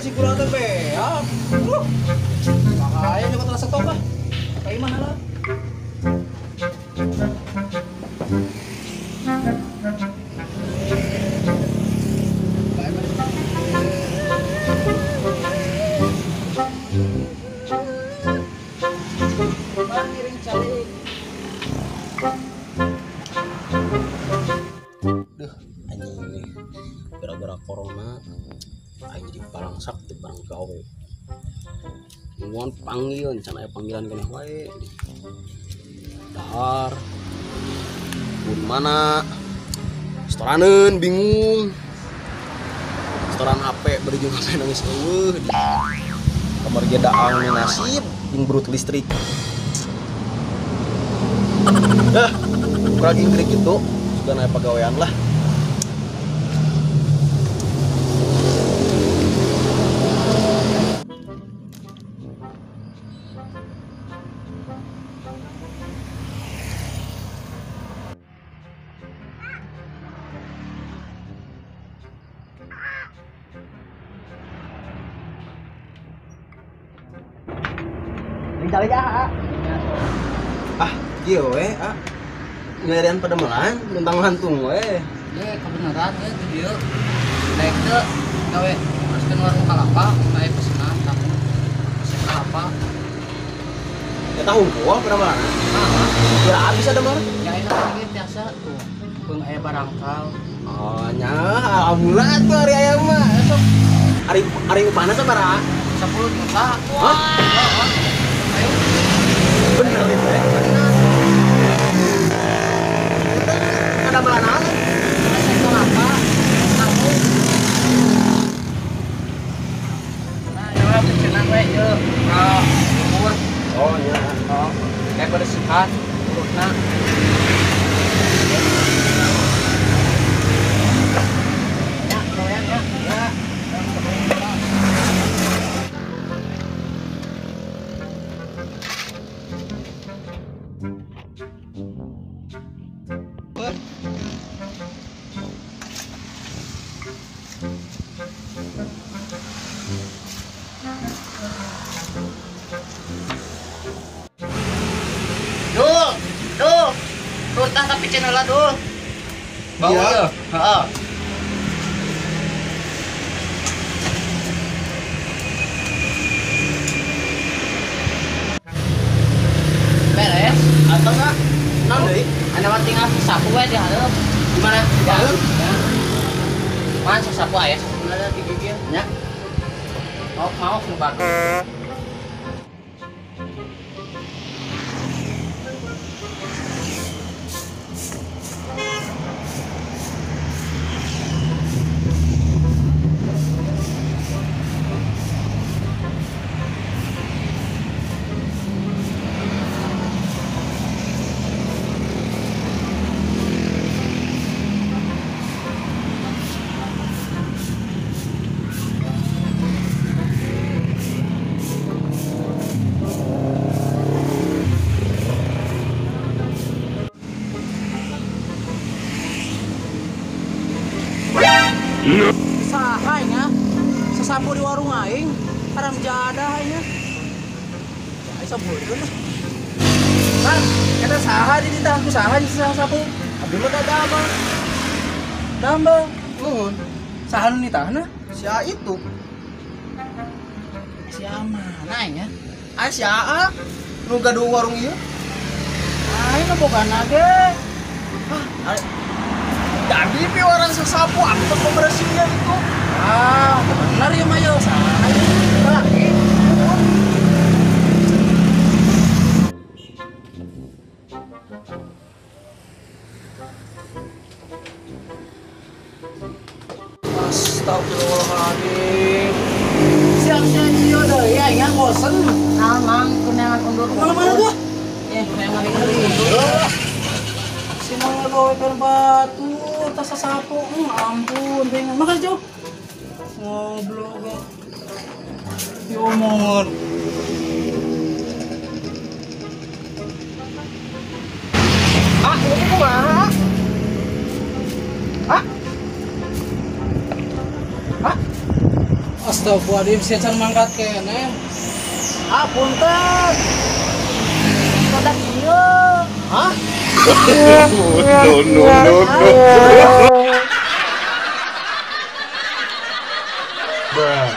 Si kurang teh beak. Bahaya nyokot rasa tok ah. Kayak mana lah? Duh, anjing ini gara-gara corona aing jadi barangsak teu barang gawe. Nungguan panggil, can aya panggilan keneh wae. Dahar. Pun mana? Restoraneun bingung. Restoran HP beri jeung HP nangis eueuh. Kamar ge daang nasib jeung berut listrik. Dah, kurang ingkrik gitu, sudah naik pegawaian lah. Cari ah, iya we, ah. Ngelian pedemelan, luntang-lantung we. Ye, kebenaran ye di dieu. Daek teu gawe teruskeun warung kalapa, aya pesenan tamu. Pesen kalapa. Ya tahu gua pedemelan. Heeh. Ya habis ada mah. Ya enak lagi tiasa tuh. Peung aya barangkal. Oh, nya alhamdulillah tuh hari aya mah. Sok ari ari upahna sabaraha? 10 juta. Hah? Heeh. Ayo. Bener itu ya? Bener. Ada melanaan? Pesen kalapa, tamu. Nah, ya pesenan we ieu. Ka bubur. Oh iya. Oh, kayak bersihan urutna. Ya, lumayan ya. Ya. Duh, duh, turtah tapi channel duh. Bau Iya. tuh. Heeh. Beres. Atau enggak? Naon deui? Anda mah tinggal sapu we di hareup. Gimana? Ya. Hareup? Ya. Man sapu aya sebenarnya di gigir. Nya. Mau mau nu bagus. Saha nya sasapu di warung aing haram jadah nya. Ai sabureun. Bang, eta saha di ditah ku saha di sasapu? Abdi mah teh damel. Damel. Nuhun. Saha nu nitahna? Si A itu. Si A mana nya? Ah si A nu gaduh warung ieu. Aing mah bogana ge. Ah, jadi pi orang sesapu aku teh pembersihnya itu. Ah, bener ya mah yo saha. Lagi. Astagfirullahaladzim. Siang-siang ieu deui aing bosen. Nah, Mang, kuneangan undur. Mana-mana tuh? Kuneangan undur. Si Mang gawekeun batu, tas sasapu. Ampun, pengen. Makasih jauh. Ngobrol ge. Diomongan. Ah, ini kumaha? Ah? Ah? Astagfirullahaladzim, sia can mangkat keneh. Ah, punten. Kodak ieu. Hah? No, no, no, no. Bruh.